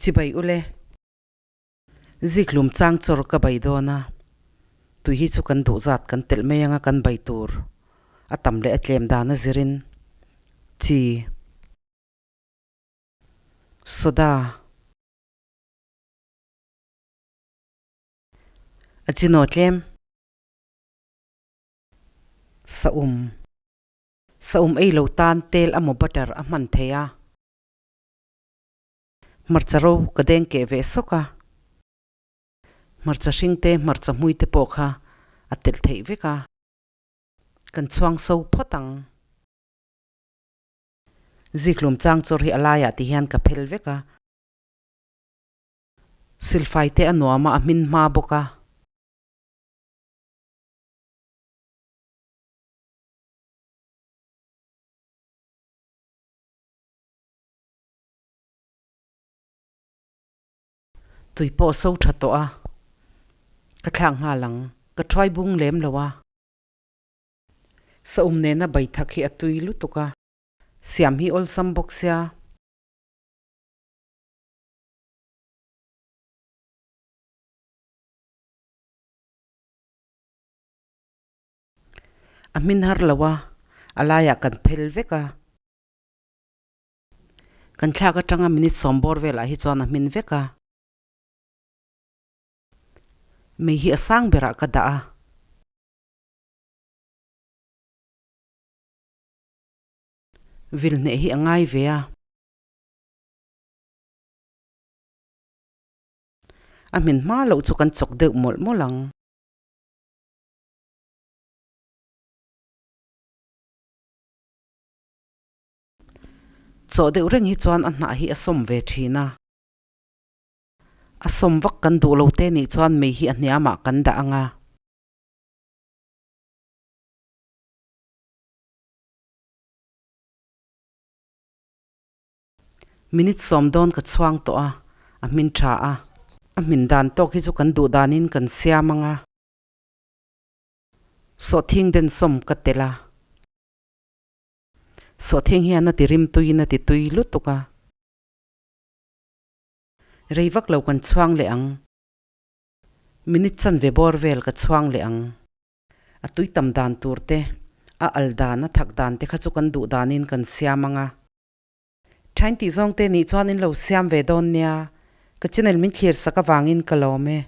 Chibai ule. Zikhlum chang chawr ka bai dawn a, tui hi chu kan duh zat kan telh mai anga kan bai tur a tam leh a tlem dan a zirin chi, soda, a chinaw tlem, saum, saum ei lo tan tel amaw butter a hman thei a. Hmarcha ro ka deng keh ve sawk a, hmarcha hring te hmarcha hmui te pawh kha a telh theih vek a, kan chhuang so phawt ang. Zikhlum chang chawr hi a laiah ti hian ka phel vek a, silfai te a nuam a, a hmin hma bawk a. Tui pawh so tha tawh a, ka thlak nghal ang. Ka thuai bung lem lo a. Saum nena baithak hi a tui lutuk a, siam hi awlsam bawk sia. A hmin har lo a, a laiah kan phel vek a. Kan thlak atanga minute sawmbawr velah hi chuan a hmin vek a. Mei hi a sang berah ka dah a. Vil hneh hi a ngai ve a. A hmin hma loh chu kan chawk deuh mawlh mawlh ang. Chaw deuh reng hi chuan a hnah hi a sawm ve thin a. A sawm vak kan duh lo te nih chuan mei hi a hniamah kan dah ang a. Minute sawm dawn ka chhuang tawh a, a hmin tha a. A hmin dan tawk hi chu kan duh danin kan siam ang a. Sawhthing den sawm ka telh a. Sawhthing hian a ti rim tuiin a ti tui lutuk a. Rei vak lo kan chhuang leh ang. Minute chanve bawr vel ka chhuang leh ang. A tui tam dan tur te, a al dan, a thak dan te kha chu kan duh danin kan siam ang a. Thain tih zawng te nih chuan in lo siam ve dawn nia. Ka channel min thlir sak avangin ka lawm e.